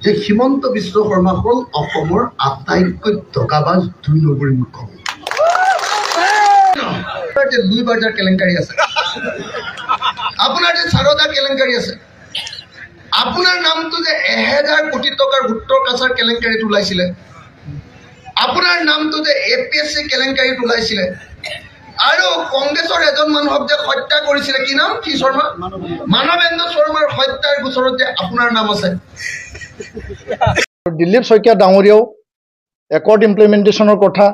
যে হিমন্ত বিশ্ব শৰ্মা হ'ল অসমৰ আটাইতকৈ টকাবাজ 2 নম্বৰী মুখ্যমন্ত্ৰী। লুই বাজাৰ কেলেংকাৰী আছে, আপোনাৰ যে চাৰদা কেলেংকাৰী আছে, আপোনাৰ নামটো যে 1000 কোটি টকাৰ উত্তৰ কাছাৰ কেলেংকাৰীত ওলাইছিলে, আপোনাৰ নামটো যে APSC কেলেংকাৰীত ওলাইছিলে, আৰু কংগ্ৰেছৰ এজন মানুহক যে হত্যা কৰিছিলে, কি নাম, কি শৰ্মা, মানৱেন্দ্ৰ শৰ্মাৰ হত্যাৰ গোচৰত যে আপোনাৰ নাম আছে। দিলীপ শইকীয়া ডাঙৰীয়াও একৰ্ড ইমপ্লিমেণ্টেশ্যনৰ কথা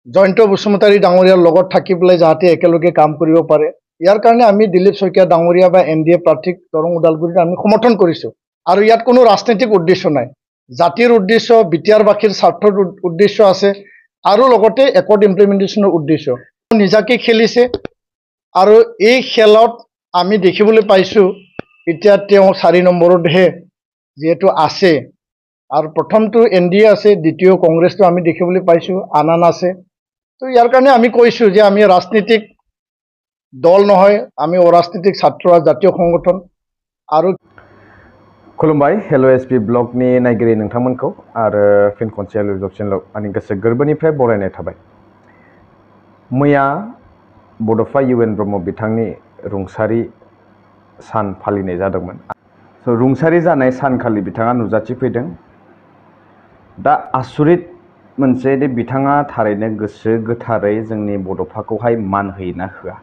জয়ন্ত বসুমতাৰী ডাঙৰীয়াৰ লগত থাকি পেলাই যাতে একেলগে কাম কৰিব পাৰে, ইয়াৰ কাৰণে আমি দিলীপ শইকীয়া ডাঙৰীয়া বা NDA প্ৰাৰ্থীক দৰং ওদালগুৰিত আমি সমৰ্থন কৰিছোঁ। আৰু ইয়াত কোনো ৰাজনৈতিক উদ্দেশ্য নাই, জাতিৰ উদ্দেশ্য, বিটিয়াৰবাসীৰ স্বাৰ্থৰ উদ্দেশ্য আছে, আৰু লগতে একৰ্ড ইমপ্লিমেণ্টেশ্যনৰ উদ্দেশ্য। নিজাকে খেলিছে, আৰু এই খেলত আমি দেখিবলৈ পাইছোঁ এতিয়া তেওঁ 4 নম্বৰতহে যিহেতু আছে, আৰু প্ৰথমটো NDA আছে, দ্বিতীয় কংগ্ৰেছটো আমি দেখিবলৈ পাইছোঁ, আন আছে। তো ইয়াৰ কাৰণে আমি কৈছোঁ যে আমি ৰাজনীতিক দল নহয়, আমি অৰাজনৈতিক ছাত্ৰ জাতীয় সংগঠন। আৰু खुलुमबाय हेलो एसपी ब्लगनि नायगिरि नोंथांमोनखौ आरो फिन खनसे लुजब चेनेलाव आंनि गोसो गोरबोनिफ्राय बरायनाय थाबाय। मैया बड'फा UN ब्रह्म बिथांनि रुंसारि सान फालिनाय जादोंमोन। रुंसारि जानाय सानखालि बिथाङा नुजाथिफैदों। दा आसुरित मोनसे दे बिथाङा थारैनो गोसो गोथारै जोंनि बड'फाखौहाय मान होयोना होआ।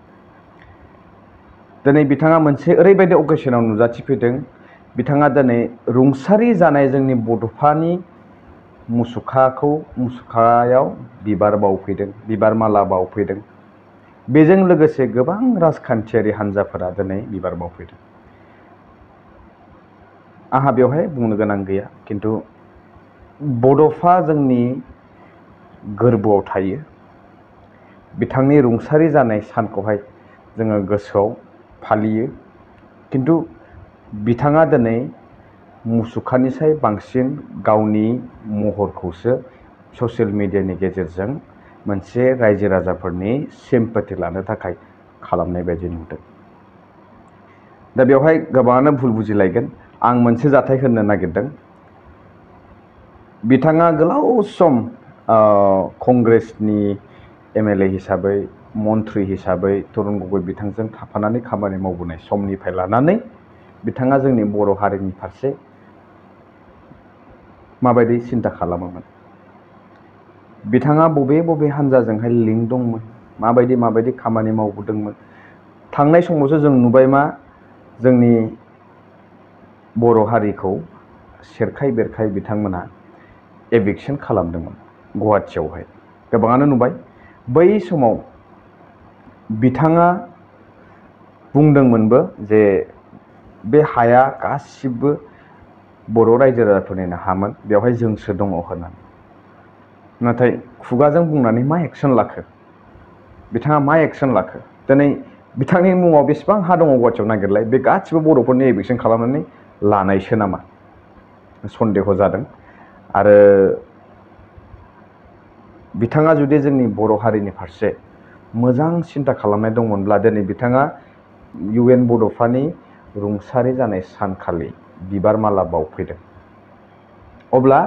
दिनै बिथाङा मोनसे ओरैबायदि अकेशनाव नुजाथिफैदों, बिथाङा दिनै रुंसारि जानाय जोंनि बड'फानि मुसुखायाव बिबार बावफैदों, बिबार माला बावफैदों। बेजों लोगोसे गोबां राजखान्थियारि हान्जाफोरा दिनै बिबार बावफैदों। आहा बेवहाय बुंनो गोनां गैया, किन्तु बड'फा जोंनि गोरबोआव थायो। बिथांनि रुंसारि जानाय सानखौहाय जोङो गोसोआव फालियो, किन्तु बिथाङा दिनै मुसुखानिसाय बांसिन गावनि महरखौसो ससियेल मिडियानि गेजेरजों मोनसे रायजो राजाफोरनि सिम्पाथि लानो थाखाय खालामनाय बायदि नुदों। दा बेवहाय गोबाङानो भुल बुजिलायगोन। आं मोनसे जाथाय होननो नागिरदों। बिथाङा गोलाव सम कंग्रेसनि MLA हिसाबै, मन्त्रि हिसाबै तरुण गगৈ बिथांजों थाफानानै खामानि मावबोनाय समनिफ्राय लानानै बिथाङा जोंनि बर' हारिनि फारसे माबायदि सिन्ता खालामोमोन, बिथाङा बबे बबे हान्जाजोंहाय लिंक दंमोन, माबायदि खामानि मावबोदोंमोन। थांनाय समावसो जों नुबाय मा जोंनि बर' हारिखौ सेरखाय बेरखाय बिथांमोना एभिक्सन खालामदोंमोन गुवाहाटियावहाय। गोबाङानो नुबाय। बै समाव बिथाङा बुंदोंमोनबो जे बे हाया गासिबो बर' रायजो राजाफोरनिनो हामोन, बेवहाय जोंसो दङ होननानै। नाथाय खुगाजों बुंनानै मा एक्सन लाखो, बिथाङा मा एक्सन लाखो? दिनै बिथांनि मुङाव बेसेबां हा दङ गुवाहाटियाव नागिरलाय, बे गासिबो बर'फोरनि एभिक्सन खालामनानै लानायसो नामा सन्देह जादों। आरो बिथाङा जुदि जोंनि बर' हारिनि फारसे मोजां सिन्ता खालामनाय दंमोनब्ला दिनै बिथाङा UN बड'फानि रुंसारि जानाय सानखालि बिबार माला बावफैदों। अब्ला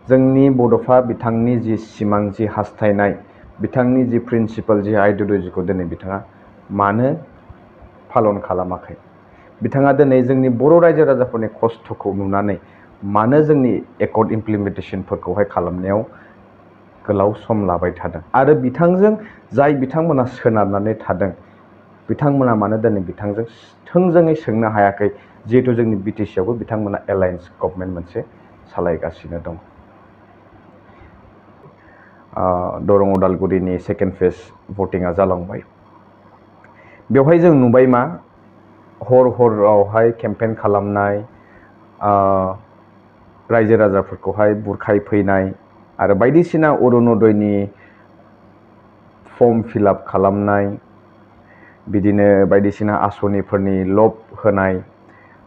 जोंनि बड'फा बिथांनि जि सिमां, जि हास्थायनाय, बिथांनि जि प्रिन्सिपाल, जि आइडिय'लजिखौ दिनै बिथाङा मानो पालन खालामाखै? बिथाङा दिनै जोंनि बर' रायजो राजाफोरनि खस्थ'खौ नुनानै मानो जोंनि एकर्ड इमप्लिमेन्टेसनफोरखौहाय खालामनायाव गोलाव सम लाबाय थादों? आरो बिथांजों जाय बिथांमोना सोनारनानै थादों, बिथांमोना मानो दिनै बिथांजों थोंजोङै सोंनो हायाखै? जिहेतु जोंनि BTC आवबो बिथांमोना एलायन्स गभर्नमेन्ट मोनसे सालायगासिनो दं। दरं उदालगुरिनि सेकेन्ड फेज भटिंआ जालांबाय। बेवहाय जों नुबाय मा हरावहाय केम्पेइन खालामनाय, रायजो राजाफोरखौहाय बुरखायफैनाय, आरो बायदिसिना अरुणोदयनि फर्म फिलआप खालामनाय, बिदिनो बायदिसिना आसनिफोरनि लब होनाय,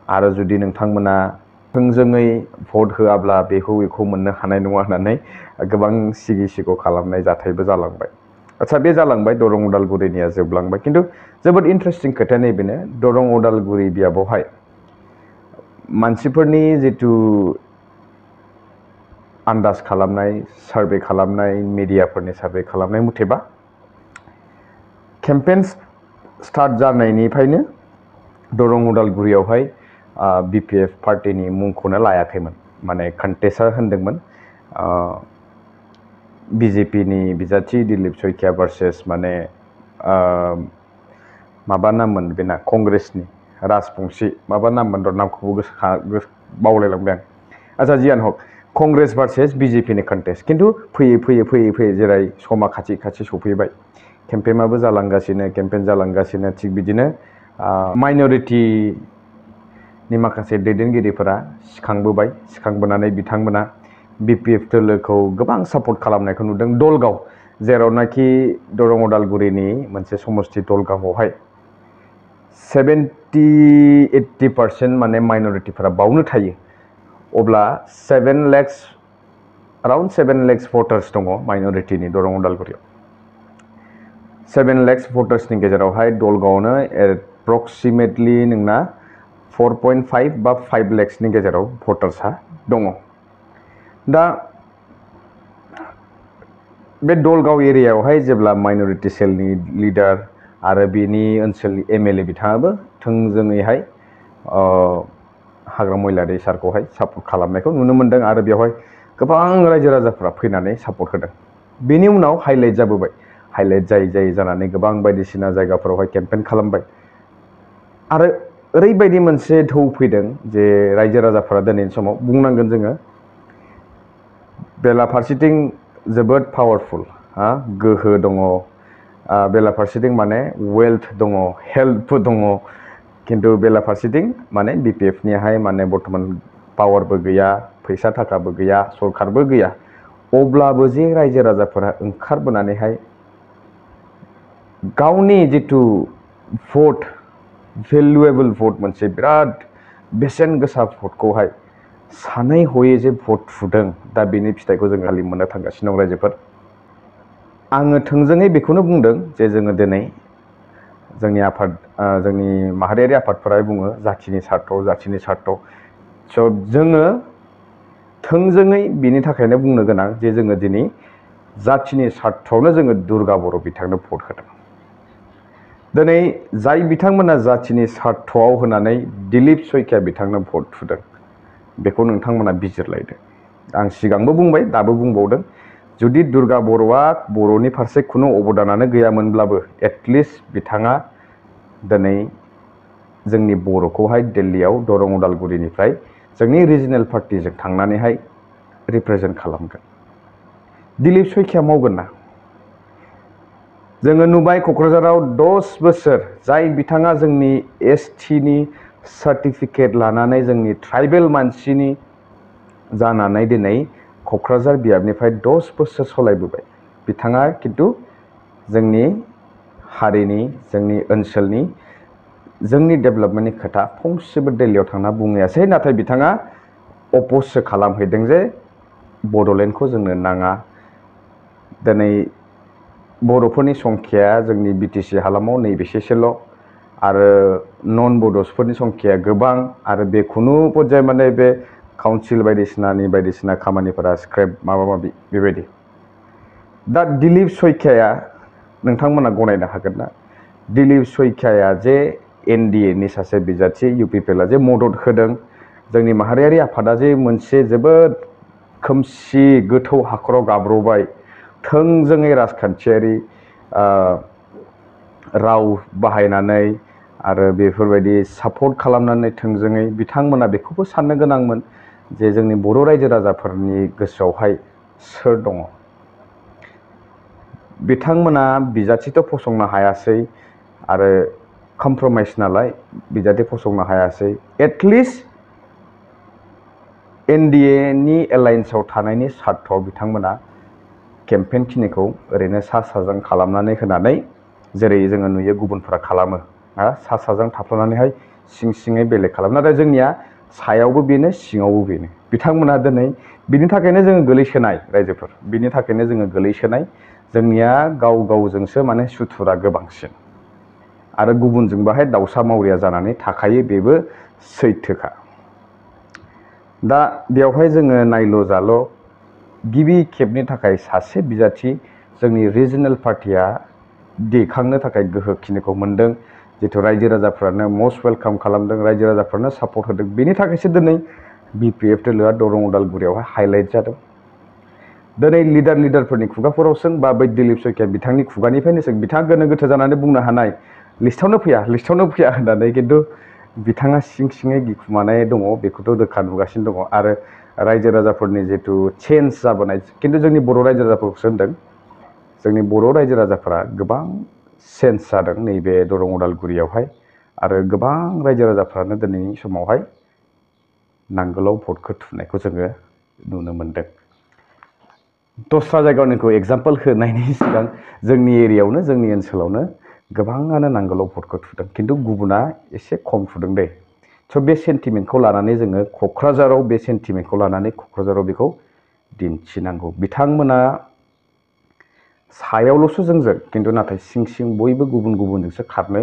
आरो जुदि नोंथांमोना थोंजोङै भट होआब्ला बेखौ मोननो हानाय नङा होननानै गोबां सिगि खालामनाय जाथायबो जालांबाय। आচ্ছা, बे जालांबाय, दरं उदालगुरिनिया जोबलांबाय। किन्तु जोबोद इन्टारेस्टिं खोथाया नैबेनो, दरं उदालगुरि बियाबावहाय मानसिफोरनि जितु आन्दाज खालामनाय सार्भे खालामनाय मिडियाफोरनि सार्भे खालामनाय मथेबा केम्पेइन स्टार्ट जानायनिफ्रायनो दरं उदालगुरियावहाय BPF पार्टीनि मुंखौनो लायाखैमोन माने कन्टेस्टआ होनदोंमोन BJPनि बिजाथि दिलीप सयखिया भार्सेस माने माबा नाममोन बेना कंग्रेसनि राजबंशी माबा नाममोन नामखौबो बावलायलांबाय आं आচ্ছা जियानो हक कंग्रेस भार्सेस BJPनि कन्टेस्ट खिन्थु फैयै जेरै समा खाथि सफैबाय केम्पेइनाबो जालांगासिनो थिग बिदिनो माइनरिटिनि माखासे दैदेनगिरिफोरा सिखांबोनानै बिथांमोना BPF दोलोखौ गोबां सापर्ट खालामनायखौ नुदों दलगाव जेरावनाखि दरं उदालगुरिनि मोनसे समष्टि दलगावआवहाय 70-80% माने माइनरिटिफोरा बावनो थायो अब्ला 7 लाख भटार्स दङ माइनरिटिनि दरं उदालगुरियाव 7 लाख भटार्सनि गेजेरावहाय दलगावनो एप्रक्सिमेटलि नोंना 4.5 बा 5 लाखनि गेजेराव भटार्सआ दङ दा बे दलगाव एरियायावहाय जेब्ला माइनरिटि सेलनि लिडार आरो बेनि ओनसोलनि MLA बिथाङाबो थोंजोङैहाय हाग्रा महिलारि सारखौहाय सापर्ट खालामनायखौ नुनो मोन्दों आरो बेवहाय गोबां रायजो राजाफोरा फैनानै सापर्ट होदों बेनि उनाव हाइलाइट जाबोबाय हाइलाइट जायै जानानै गोबां बायदिसिना जायगाफोरावहाय केम्पेइन खालामबाय आरो ओरैबायदि मोनसे ढौ फैदों जे रायजो राजाफोरा दिनैनि समाव बुंनांगोन जोङो बेलाफारसेथिं जोबोद पावारफुल गोहो दङ बेलाफारसेथिं माने वेल्थ दङ हेल्थबो दङ खिन्थु बेलाफारसेथिं माने BPFनिहाय माने बर्तमान पावारबो गैया फैसा थाखाबो गैया सरकारबो गैया अब्लाबो जे रायजो राजाफोरा ओंखारबोनानैहाय गावनि जितु भट भेलुएबल भट मोनसे बिराद बेसेन गोसा भटखौहाय सानै हयै जे भट थुदों दा बेनि फिथाइखौ जों खालि मोननो थांगासिनो दं रायजोफोर आङो थोंजोङै बेखौनो बुंदों जे जोङो दिनै जोंनि आफाद जोंनि माहारियारि आफादफोरा बुङो जाथिनि सार्थ स' जोङो थोंजोङै बिनि थाखायनो बुंनो गोनां जे जोङो दिनै जाथिनि सार्थआवनो जोङो दुर्गा बर' बिथांनो भट होदों दिनै जाय बिथांमोना जाथिनि सार्थआव होनानै दिलीप सयखिया बिथांनो भट थुदों बेखौ नोंथांमोना बिजिरलायदो आं सिगांबो बुंबाय दाबो बुंबावदों जुदि दुर्गा बर'आ बर'नि फारसे खुनु अबदानानो गैयामोनब्लाबो एटलिस्ट बिथाङा दिनै जोंनि बर'खौहाय दिल्लीयाव दरं उदालगुरिनिफ्राय जोंनि रिजनेल पार्टिजों थांनानैहाय रिप्रेजेन्ट खालामगोन दिलीप सयखिया मावगोन ना जोङो नुबाय क'क्राझाराव 10 बोसोर जाय बिथाङा जोंनि STनि सार्टिफिकेट लानानै जोंनि ट्राइबेल मानसिनि जानानै दिनै क'क्राझार बियाबनिफ्राय 10 बोसोर सलायबोबाय बिथाङा खिन्थु जोंनि हारिनि जोंनि ओनसोलनि जोंनि डेभेलपमेन्टनि खोथा फंसेबो दिल्लीयाव थांना बुङासै नाथाय बिथाङा अप'जसो खालामहैदों जे बड'लेण्डखौ जोंनो नाङा दिनै बर'फोरनि संख्याया जोंनि BTC हालामाव नैबेसेल' आरो नन बड'सफोरनि संख्याया गोबां आरो बे खुनु पର୍ଯ୍याय माने बे काउन्सिल बायदिसिना खामानिफोरा स्क्रेप माबा माबि बेबायदि दा दिलीप सयखियाया नोंथांमोना गनायनो हागोन ना दिलीप सयखियाया जे NDAनि सासे बिजाथि UPPLआ जे मदद होदों जोंनि माहारियारि आफादा जे मोनसे जोबोद खोमसि गोथौ हाखराव गाब्रबाय थोंजोङै राजखान्थियारि राव बाहायनानै आरो बेफोरबायदि सापर्ट खालामनानै थोंजोङै बिथांमोना बेखौबो साननो गोनांमोन जे जोंनि बर' रायजो राजाफोरनि गोसोआवहाय सोर दङ बिथांमोना बिजाथिथ' फसंनो हायासै आरो कमप्रमाइस नालाय बिजाथि फसंनो हायासै एटलिस्ट NDAनि एलायन्सआव थानायनि सार्थआव बिथांमोना केम्पेइन खिनिखौ ओरैनो साजों खालामनानै होनानै जेरै जोङो नुयो गुबुनफोरा खालामो साजों थाफ्लानानैहाय सिङै बेलेग खालामो नाथाय जोंनिया सायावबो बेनो सिङावबो बेनो बिथांमोना दिनै बिनि थाखायनो जोङो गोलैसोनाय रायजोफोर बिनि थाखायनो जोङो गोलैसोनाय जोंनिया गाव गावजोंसो माने सुथुरा गोबांसिन आरो गुबुनजों बाहाय दाउसा मावरिया जानानै थाखायो बेबो सैथोखा दा बेवहाय जोङो नायल' जाल' गिबि खेबनि थाखाय सासे बिजाथि जोंनि रिजनेल पार्टिया दैखांनो थाखाय गोहोखिनिखौ मोनदों जितु रायजो राजाफ्रानो मस्ट वेलकाम खालामदों रायजो राजाफ्रानो सापर्ट होदों बेनि थाखायसो दिनै बिपिएफ दोलोआ दरं उदालगुरियावहाय हाइलाइट जादों दिनै लिडारफोरनि खुगाफोराव सों बा बै दिलीप सयकिया बिथांनि खुगानिफ्रायनो सों बिथाङा गोनो गोथो जानानै बुंनो हानाय लिस्टआवनो फैया होननानै खिन्थु बिथाङा सिङै गिखुमानाय दङ बेखौथ' रोखा नुगासिनो दङ आरो रायजो राजाफोरनि जितु चेन्ज जाबोनाय खिन्थु जोंनि बर' रायजो राजाफोरखौसो होनदों जोंनि बर' रायजो राजाफोरा गोबां चेन्ज जादों नैबे दरं उदालगुरियावहाय आरो गोबां रायजो राजाफ्रानो दिनैनि समावहाय नांगोलाव भटखौ थुनायखौ जोङो नुनो मोनदों दस्रा जायगानिखौ एग्जाम्पल होनायनि सिगां जोंनि एरियायावनो जोंनि ओनसोलावनो गोबाङानो नांगोलाव भटखौ थुदों खिन्थु गुबुना एसे खम थुदों दे स' बे सेन्टिमेन्टखौ लानानै जोङो क'क्राझाराव बे सेन्टिमेन्टखौ लानानै क'क्राझाराव बेखौ दिन्थिनांगौ बिथांमोना सायावल'सो जोंजों खिन्थु नाथाय सिं बयबो गुबुनजोंसो खारनो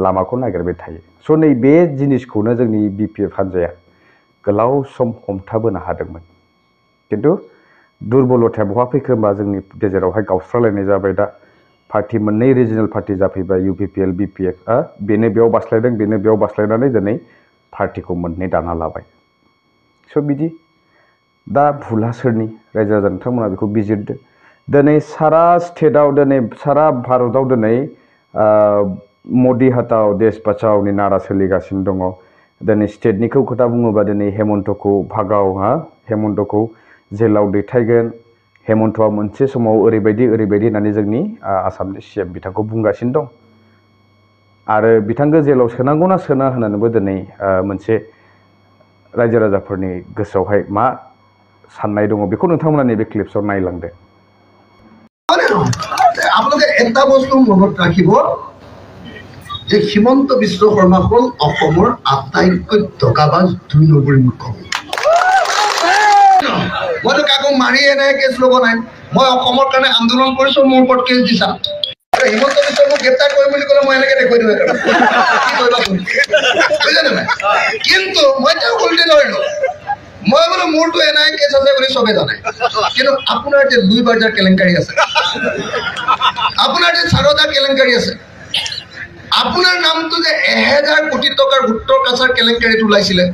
लामाखौ नागिरबाय थायो स' नै बे जिनिसखौनो जोंनि बिपिएफ हान्जाया गोलाव सम हमथाबोनो हादोंमोन खिन्थु दुरबलथाया बहा फैखो होनबा जोंनि गेजेरावहाय गावस्रालायनाय जाबाय दा पार्टि मोननै रिजनेल पार्टि जाफैबाय इउपिपिएल बिपिएफ बेनो बेयाव बास्लायदों बेनो बेयाव बास्लायनानै दिनै पार्टिखौ मोननै दाना लाबाय स' बिदि दा भुला सोरनि रायजो राजा नोंथांमोना बेखौ बिजिरदो दिनै सारा स्टेटआव दिनै सारा भारताव दिनै मदि हटाओ देश बचाओनि नारा सोलिगासिनो दङ दिनै स्टेटनिखौ खोथा बुङोबा दिनै हेमन्तखौ भागाओ हेमन्तखौ जेलाव दैथायगोन हेमन्तआ मोनसे समाव ओरैबायदि होननानै जोंनि आसामनि सिएम बिथांखौ बुंगासिनो दं आरो बिथांखौ जेलाव सोनांगौना सोना होननानैबो दिनै मोनसे रायजो राजाफोरनि गोसोआवहाय मा साननाय दङ बेखौ नोंथांमोना नैबे क्लिप्सआव नायलांदो আপোনালোকে এটা বস্তু মনত ৰাখিব যে হিমন্ত বিশ্ব শৰ্মা হ'ল অসমৰ আটাইতকৈ টকাবাজ 2 নম্বৰী মুখ্যমন্ত্ৰী মইতো কাকো মাৰি এনে কেছ ল'ব নাই মই অসমৰ কাৰণে আন্দোলন কৰিছো মোৰ ওপৰত কেছ দিছা হিমন্ত বিশ্ব মোক গ্ৰেপ্তাৰ কৰিম বুলি ক'লে মই এনেকৈ দেখুৱাই দিওঁ কিন্তু মই তেওঁ উল্টি ধৰিলো মই বোলো মোৰতো এনাই কেছ আছে বুলি চবে জানে কিন্তু আপোনাৰ যে লুই বাজাৰ কেলেংকাৰী আছে আপোনাৰ যে সাৰদা কেলেংকাৰী আছে আপোনাৰ নামটো যে 1000 কোটি টকাৰ উত্তৰ কাছাৰ কেলেংকাৰীত ওলাইছিলে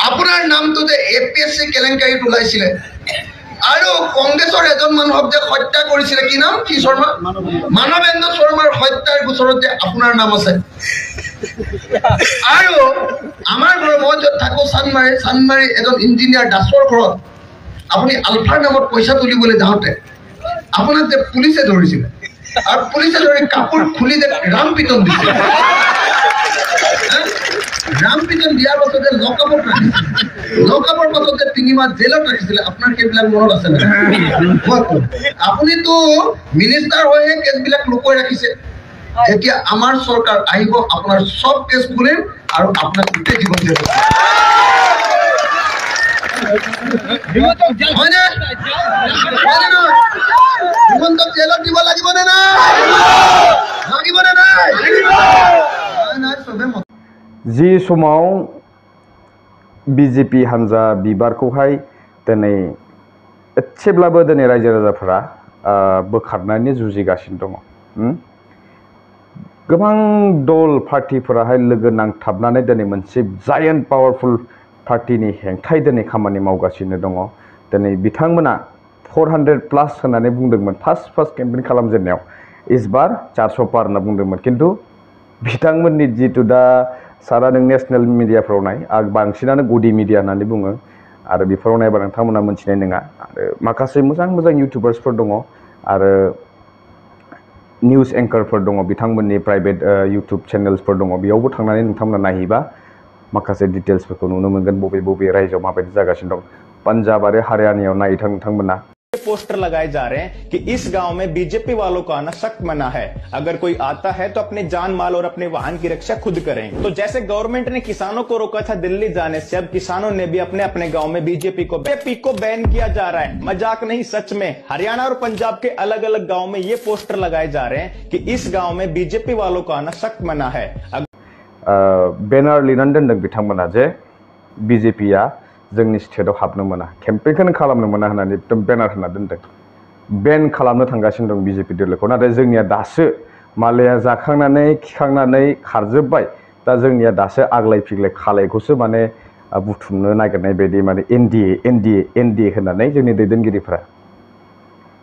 আপোনাৰ নামটো যে এপিএসসি কেলেংকাৰীত ওলাইছিলে আৰু কংগ্ৰেছৰ এজন মানুহক যে হত্যা কৰিছিলে কি নাম কি শৰ্মা মানৱেন্দ্ৰ শৰ্মাৰ হত্যাৰ গোচৰত যে আপোনাৰ নাম আছে আৰু আমাৰ ঘৰ মই য'ত থাকো চানমাৰী এজন ইঞ্জিনিয়াৰ দাসৰ ঘৰত আপুনি আলফাৰ নামত পইচা তুলিবলৈ যাওঁতে আপোনাক যে পুলিচে ধৰিছিলে আৰু পুলিচে ধৰি কাপোৰ খুলি যে ৰাম পিটন দিছিলে ৰাম পিটন দিয়াৰ পাছতে লকআপৰ পাছতে 3 মাহ জেলত ৰাখিছিলে আপোনাৰ সেইবিলাক মনত আছে নে আপুনিতো মিনিষ্টাৰ হৈহে কেছবিলাক লুকুৱাই ৰাখিছে এতিয়া আমাৰ চৰকাৰ আহিব আপোনাৰ সব কেছ খুলিম আৰু আপোনাক গোটেই জীৱন জেলত হিমন্তক জেলত দিব লাগিব নে নাই जि समाव बिजेपि हान्जा बिबारखौहाय दिनै एसेब्लाबो दिनै रायजो राजाफोरा बोखारनानै जुजिगासिनो दङ गोबां दल पार्टिफोराहाय लोगो नांथाबनानै दिनै मोनसे जायेन्ट पावारफुल पार्टिनि हेंथायै दिनै खामानि मावगासिनो दङ दिनै बिथांमोना 400+ होननानै बुंदोंमोन फार्स्ट केम्पेइन खालामजेननायाव इसबार 400 पार होनना बुंदोंमोन खिन्थु बिथांमोननि जितु दा सारा नों नेशनेल मिडियाफ्राव नाय बांसिनानो गुदि मिडिया होननानै बुङो आरो बेफोराव नायबा नोंथांमोना मोनथिनाय नङा आरो माखासे मोजां इउटिउबार्सफोर दङ आरो निउज एंकारफोर दङ बिथांमोननि प्राइभेट इउटिउब चेनेल्सफोर दङ बेयावबो थांनानै नोंथांमोना नायहैबा माखासे डिटेल्सफोरखौ नुनो मोनगोन बबे रायजोआव माबायदि जागासिनो दं पान्जाब आरो हारियानायाव नायथां नोंथांमोना पोस्टर लगाए जा रहे हैं कि इस गांव में बीजेपी वालों को आना सख्त मना है अगर कोई आता है तो अपने जान माल और अपने वाहन की रक्षा खुद करें तो जैसे गवर्नमेंट ने किसानों को रोका था दिल्ली जाने से अब किसानों ने भी अपने गांव में बीजेपी को बैन किया जा रहा है मजाक नहीं सच में हरियाणा और पंजाब के अलग अलग गाँव में ये पोस्टर लगाए जा रहे हैं कि इस गाँव में बीजेपी वालों को आना सख्त मना है बैनर लिरनानै दोनदों बिथांमोना जे बीजेपीआ जोंनि स्टेटआव हाबनो मोना केम्पेइनखौनो खालामनो मोना होननानै एकदम बेनार होना दोनदों बेन खालामनो थांगासिनो दं बिजेपि दोलोखौ नाथाय जोंनिया दासो मालाया जाखांनानै खिखांनानै खारजोब्बाय दा जोंनिया दासो आग्लाय फिग्लाय खालायखौसो माने बुथुमनो नागिरनाय बायदि माने एनडिए होननानै जोंनि दैदेनगिरिफ्रा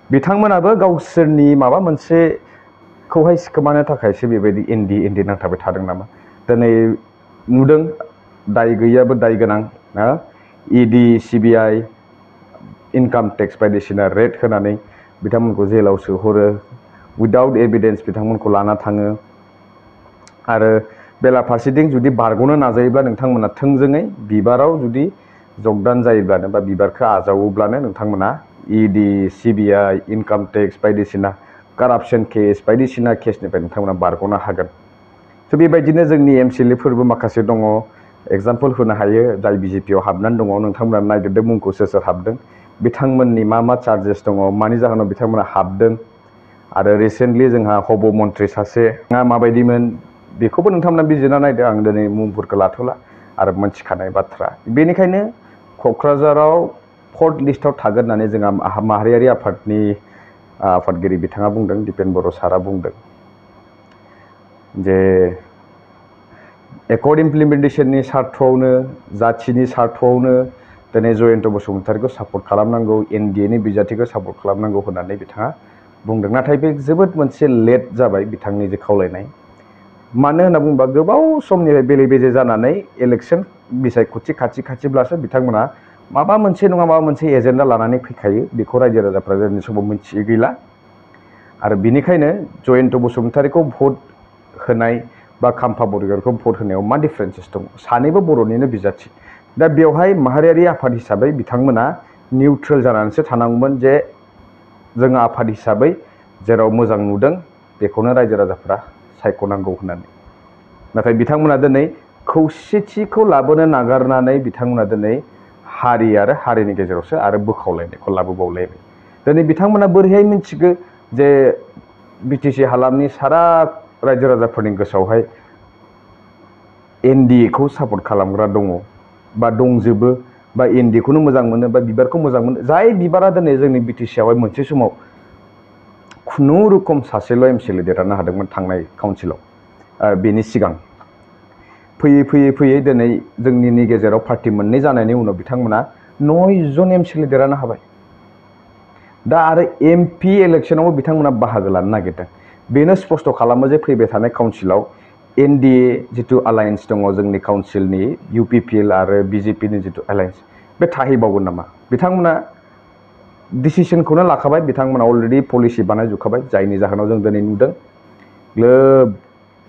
बिथांमोनाबो गावसोरनि माबा मोनसेखौहाय सिखोमानो थाखायसो बेबायदि एनडिए नांथाबबाय थादों नामा दिनै नुदों दाय गैयाबो दाय गोनां इडि सिबिआइ इनकाम टेक्स बायदिसिना रेड होनानै बिथांमोनखौ जेलाव सोहरो उइदाउट एभिडेन्स बिथांमोनखौ लाना थाङो आरो बेलाफारसेथिं जुदि बारग'नो नाजायोब्ला नोंथांमोना थोंजोङै बिबाराव जुदि जगदान जायोब्लानो बा बिबारखौ आजावोब्लानो नोंथांमोना इडि सिबिआइ इनकाम टेक्स बायदिसिना कारापसन केस बायदिसिना केसनिफ्राय नोंथांमोना बारग'नो हागोन स' बेबायदिनो जोंनि एमसिएलएफोरबो माखासे दङ एग्जाम्पल होनो हायो जाय बिजेपिआव हाबनानै दङ नोंथांमोना नागिरदों मुंखौ सोर हाबदों बिथांमोननि मा चार्जेस दङ मानि जाहोनाव बिथांमोना हाबदों आरो रिसेन्टलि जोंहा हब मन्थ्रि सासे माबायदिमोन बेखौबो नोंथांमोना बिजिरना नायदो आं दिनै मुंफोरखौ लाथ'ला आरो मोनथिखानाय बाथ्रा बेनिखायनो क'क्राझाराव 4th लिस्टआव थागोन होननानै जोंहा माहारियारि आफादनि आफादगिरि बिथाङा बुंदों दिपेन बर' सारा बुंदों जे एकर्ड इमप्लिमेन्टेसननि सार्थआवनो जाथिनि सार्थआवनो दिनै जयन्त बसुमतारीखौ सापर्ट खालामनांगौ एनडिएनि बिजाथिखौ सापर्ट खालामनांगौ होननानै बिथाङा बुंदों नाथाय बे जोबोद मोनसे लेट जाबाय बिथांनि जे खावलायनाय मानो होनना बुङोबा गोबाव समनिफ्राय बेले बेजे जानानै इलेक्सन बिसायख'थि खाथिब्लासो बिथांमोना माबा मोनसे नङा माबा मोनसे एजेन्डा लानानै फैखायो बेखौ रायजो राजाफ्रा जोंनि समाव मिथियै गैला आरो बिनिखायनो जयन्त बसुमतारीखौ भट होनाय बा खाम्फा बरगयारिखौ भट होनायाव मा डिफारेन्सेस दं सानैबो बर'निनो बिजाथि दा बेवहाय माहारियारि आफाद हिसाबै बिथांमोना निउट्रेल जानानैसो थानांगौमोन जे जोङो आफाद हिसाबै जेराव मोजां नुदों बेखौनो रायजो राजाफ्रा सायख'नांगौ होननानै नाथाय बिथांमोना दिनै खौसेथिखौ लाबोनो नागारनानै बिथांमोना दिनै हारि आरो हारिनि गेजेरावसो आरो बोखावलायनायखौ लाबोबावलायबाय दिनै बिथांमोना बोरैहाय मिथिगो जे बिटिसि हालामनि सारा रायजो राजाफोरनि गोसोआवहाय एनडिएखौ सापर्ट खालामग्रा दङ बा दंजोबो बा एनडिएखौनो मोजां मोनो बा बिबारखौ मोजां मोनो जाय बिबारा दिनै जोंनि बिटिसिआवहाय मोनसे समाव खुनुरुखुम सासेल' एमसिएलए देरहानो हादोंमोन थांनाय काउन्सिलाव बेनि सिगां फैयै दिनै जोंनि गेजेराव पार्टि मोननै जानायनि उनाव बिथांमोना 9 जन एमसिएलए देरहानो हाबाय दा आरो एमपि इलेक्सनावबो बिथांमोना बाहागो लानो नागिरदों बेनो स्पष्ट खालामो जे फैबाय थानाय काउन्सिलाव एनडिए जिथु एलायन्स दङ जोंनि काउन्सिलनि इउपिपिएल आरो बिजेपिनि जिथु एलायन्स बे थाहैबावगोन नामा बिथांमोना डिसिसनखौनो लाखाबाय बिथांमोना अलरेडि पलिसि बानायजोबखाबाय जायनि जाहोनाव जों दिनै नुदों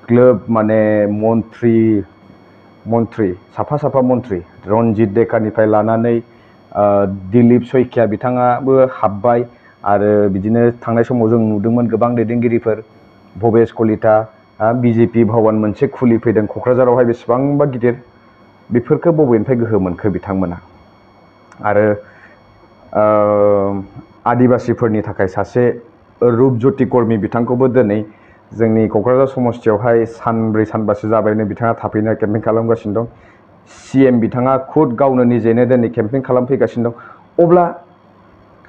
ग्लोब माने मन्थ्रि साफा मन्थ्रि रनजित डेकानिफ्राय लानानै दिलीप सयखिया बिथाङाबो हाबबाय आरो बिदिनो थांनाय समाव जों नुदोंमोन गोबां दैदेनगिरिफोर भबेश कलिता बिजेपि भवन मोनसे खुलिफैदों क'क्राझारावहाय बेसेबांबा गिदिर बेफोरखौ बबेनिफ्राय गोहो मोनखो बिथांमोना आरो आदिबासिफोरनि थाखाय सासे रुपज्योति कर्मी बिथांखौबो दिनै जोंनि क'क्राझार समस्तियावहाय सानब्रै सानबासो जाबायनो बिथाङा थाफैनो केम्पेइन खालामगासिनो दं सिएम बिथाङा खुद गावनो निजेनो दिनै केम्पेइन खालामफैगासिनो दं अब्ला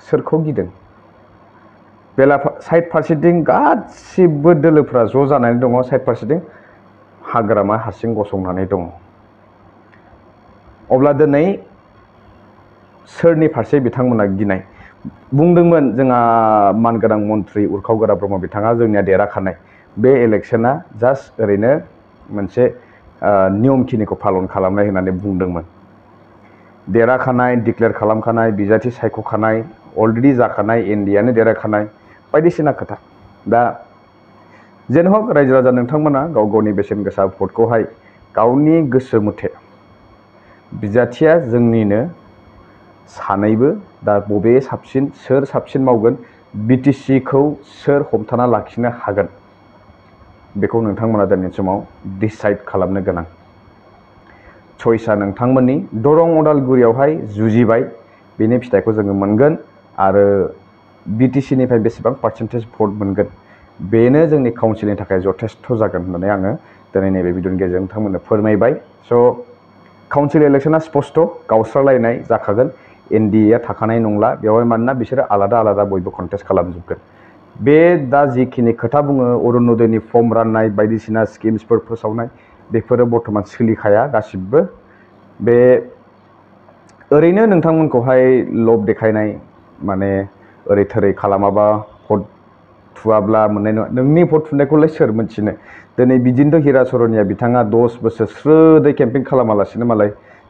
सोरखौ गिदों साइड फारसेथिं गासिबो दोलोफ्रा ज' जानानै दङ साइड फारसेथिं हाग्रामा हारसिं गसंनानै दङ अब्ला दिनै सोरनि फारसे बिथांमोना गिनाय बुंदोंमोन जोंहा मानगोनां मन्थ्रि उरखाव गोरा ब्रह्म बिथाङा जोंनिया देरहाखानाय बे इलेक्सना जास्ट ओरैनो मोनसे नियमखिनिखौ पालन खालामनाय होननानै बुंदोंमोन देरहाखानाय डिक्लेयार खालामखानाय बिजाथि सायख'खानाय अलरेडि जाखानाय एनडिएआनो देरहाखानाय बायदिसिना खोथा दा जेन हक रायजो राजा नोंथांमोना गाव गावनि बेसेन गोसा भटखौहाय गावनि गोसो मथे बिजाथिया जोंनिनो सानैबो दा बबे साबसिन सोर साबसिन मावगोन बिटिसिखौ सोर हमथाना लाखिनो हागोन बेखौ नोंथांमोना दिनैनि समाव डिसाइड खालामनो गोनां चइसआ नोंथांमोननि दरं उदालगुरियावहाय जुजिबाय बेनि फिथाइखौ जोङो मोनगोन आरो बिटिसिनिफ्राय बेसेबां पार्सेन्टेज भट मोनगोन बेनो जोंनि काउन्सिलनि थाखाय जथेस्थ' जागोन होननानै आङो दिनै नैबे भिडिअनि गेजेरजों नोंथांमोननो फोरमायबाय स' काउन्सिल इलेक्शना स्पष्ट गावस्रालायनाय जाखागोन एनडिए थाखानाय नंला बेवहाय मानोना बिसोरो आलादा आलादा बयबो कन्टेस्ट खालामजोबगोन बे दा जिखिनि खोथा बुङो अरुणोदयनि फर्म राननाय बायदिसिना स्किम्सफोर फोसावनाय बेफोरो बर्थमान सोलिखाया गासिबो बे ओरैनो नोंथांमोनखौहाय लब देखायनाय माने ओरै थोरै खालामाबा भट थुआब्ला मोननाय नङा नोंनि भट थुनायखौलाय सोर मोनथिनो दिनै बिदिनोथ' हिरा सरनिया बिथाङा 10 बोसोर स्रोदै केम्पेइन खालामालासिनो मालाय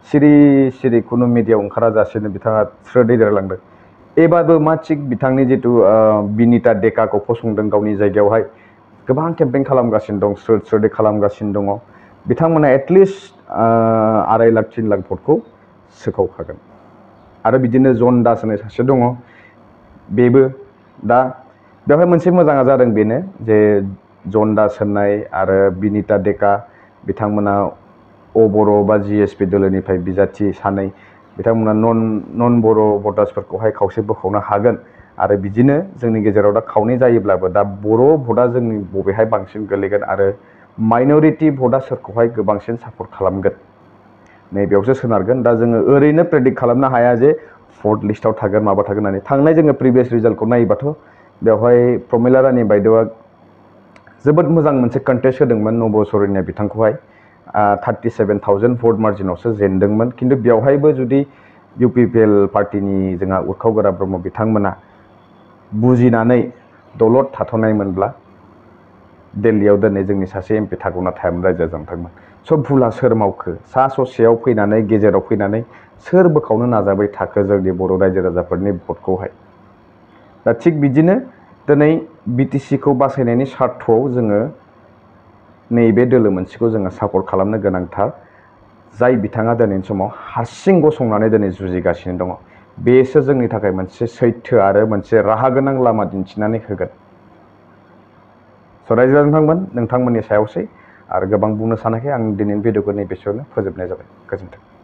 सिरि सिरि खुनु मिडियायाव ओंखाराजासेनो बिथाङा स्रोदै देरलांदों एबारबो मा थिग बिथांनि जितु बिनिता डेकाखौ फसंदों गावनि जायगायावहाय गोबां केम्पेइन खालामगासिनो दं स्रोदै खालामगासिनो दङ बिथांमोना एटलिस्ट 2.5 लाख 3 लाख भटखौ सोखावखागोन आरो बिदिनो जन दास होननाय सासे दङ बेबो दा बेवहाय मोनसे मोजाङा जादों बेनो जे जन दास होननाय आरो बिनिता डेका बिथांमोना बर' बा जिएसपि दोलोनिफ्राय बिजाथि सानै बिथांमोना नन बर' भटार्सफोरखौहाय खावसे बोखावनो हागोन आरो बिदिनो जोंनि गेजेराव दा खावनै जायोब्लाबो दा बर' भटआ जोंनि बबेहाय बांसिन गोलैगोन आरो माइनरिटि भटआ सोरखौहाय गोबांसिन सापर्ट खालामगोन नैबेयावसो सोनारगोन दा जोङो ओरैनो प्रेडिक्ट खालामनो हाया जे भट लिस्टआव थागोन माबा थागोन होननानै थांनाय जोङो प्रिभियास रिजाल्टखौ नायोबाथ' बेवहाय प्रमिला रानी बायदेवआ जोबोद मोजां मोनसे कन्टेस्ट होदोंमोन नब सरनिया बिथांखौहाय 37,000 भट मार्जिनावसो जेनदोंमोन खिन्थु बेवहायबो जुदि इउपिपिएल पार्टिनि जोंहा उर्खाव गोरा ब्रह्म बिथांमोना बुजिनानै दलद थाथ'नायमोनब्ला दिल्लीयाव दिनै जोंनि सासे एमपि थागौना थायामोन रायजो जांथांमोन सब भुला सोर मावखो सा ससेयाव फैनानै गेजेराव फैनानै सोर बोखावनो नाजाबाय थाखो जोंनि बर' रायजो राजाफोरनि भटखौहाय दा थिग बिदिनो दिनै बिटिसिखौ बासायनायनि स्वार्थआव जोङो नैबे दोलो मोनसेखौ जोङो सापर्ट खालामनो गोनांथार जाय बिथाङा दिनैनि समाव हारसिं गसंनानै दिनै जुजिगासिनो दङ बेसो जोंनि थाखाय मोनसे सैथो आरो मोनसे राहा गोनां लामा दिन्थिनानै होगोन स' रायजो नोंथांमोननि सायावसै आरो गोबां बुंनो सानाखै आं दिनैनि भिडिअखौ नैबेसेयावनो फोजोबनाय जाबाय गोजोन्थों